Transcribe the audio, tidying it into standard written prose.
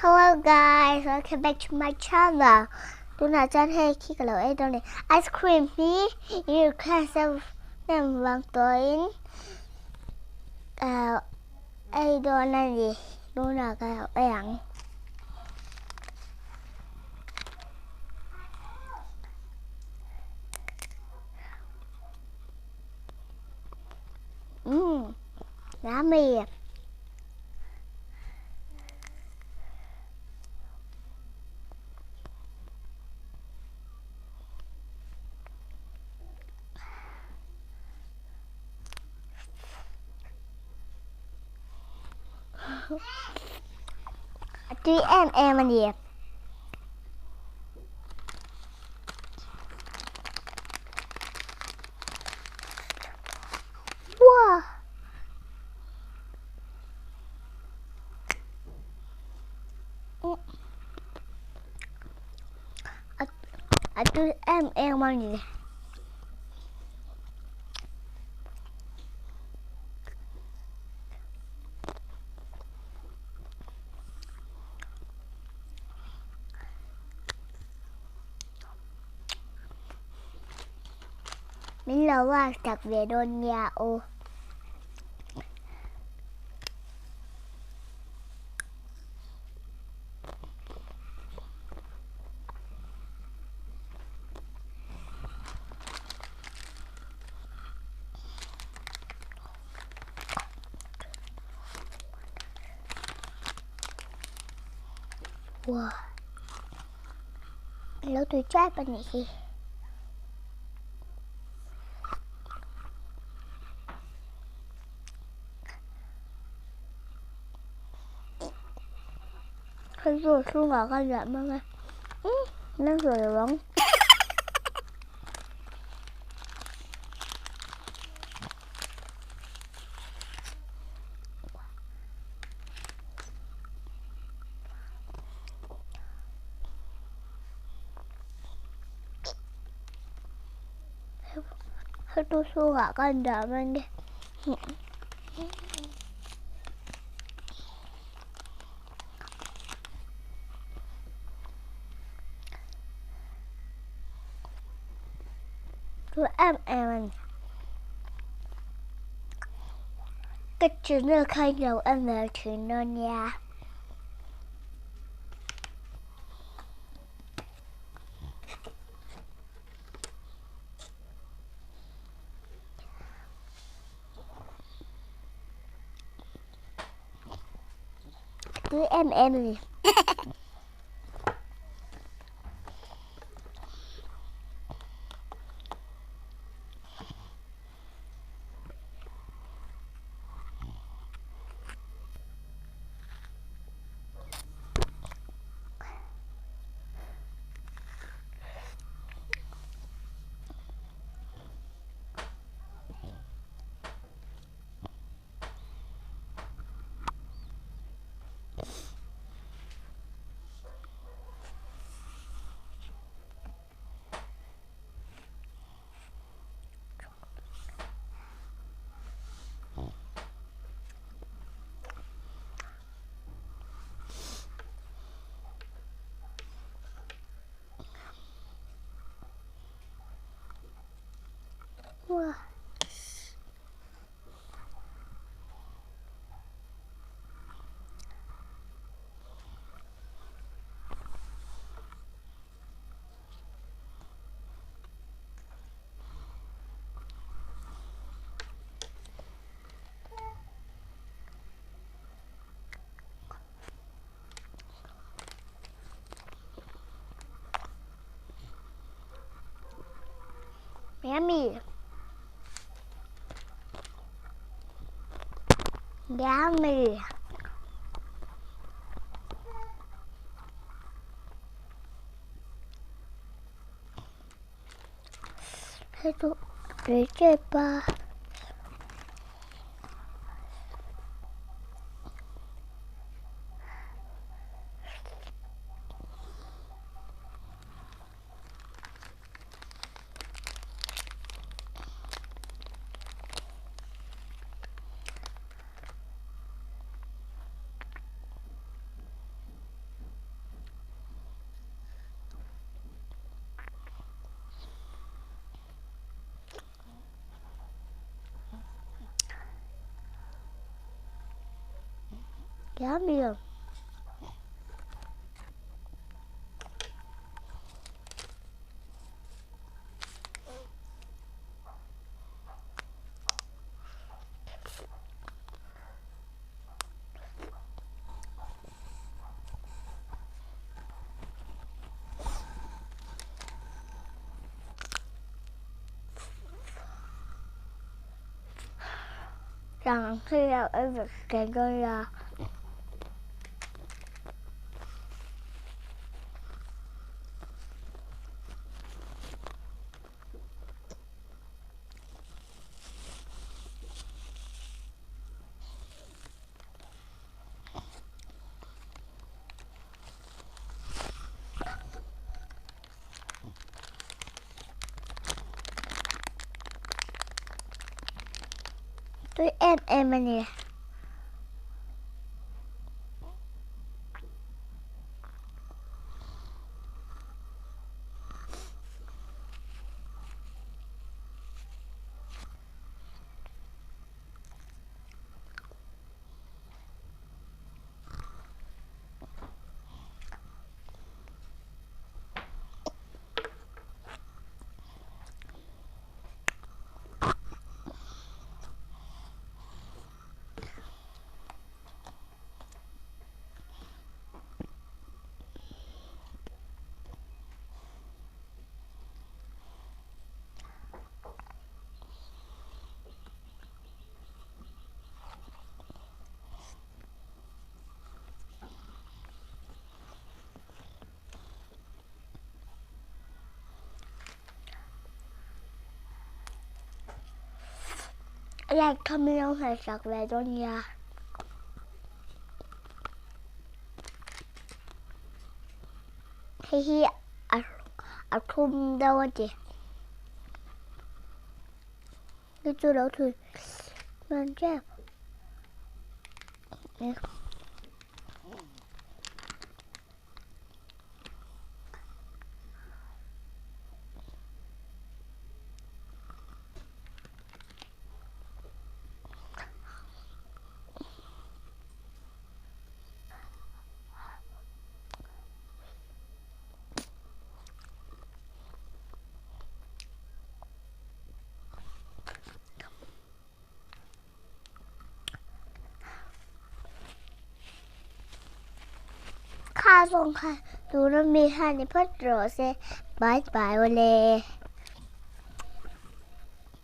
Hello guys, welcome back to my channel. Tunah chuan hei khi ka lo ei dawn a ni. Ice cream hi in request a hnem vang tawhin ka ei dawn a ni. Tunah ka lo ei ang. Umm, yummy. A tui em em a ni. Wow! A tui em em a ni. Min lo uar tak ve dawn nia aw. Wow. Lo tui chap a nih hi. Hei chu a chhungah khan riah mang e. Umm nang sawi lo ang. Hei chu chhungah khan dah mang e. Tui em em a ni. Ka channel kha lo en ve thin dawn nia. Tui em em a ni. Wow. Yummy. Yummy. Hei chu tui tep a. Yummy. Rang hi lo ei vek thei dawn la. Tui em em a ni. Like comment lo hmeh sak ve dawn nia. Hei hi a thum deuh a ti. Hei chu lo thui hman tep. Kha zawng kha tuna mi hian i phawt rawh se bye bye awle.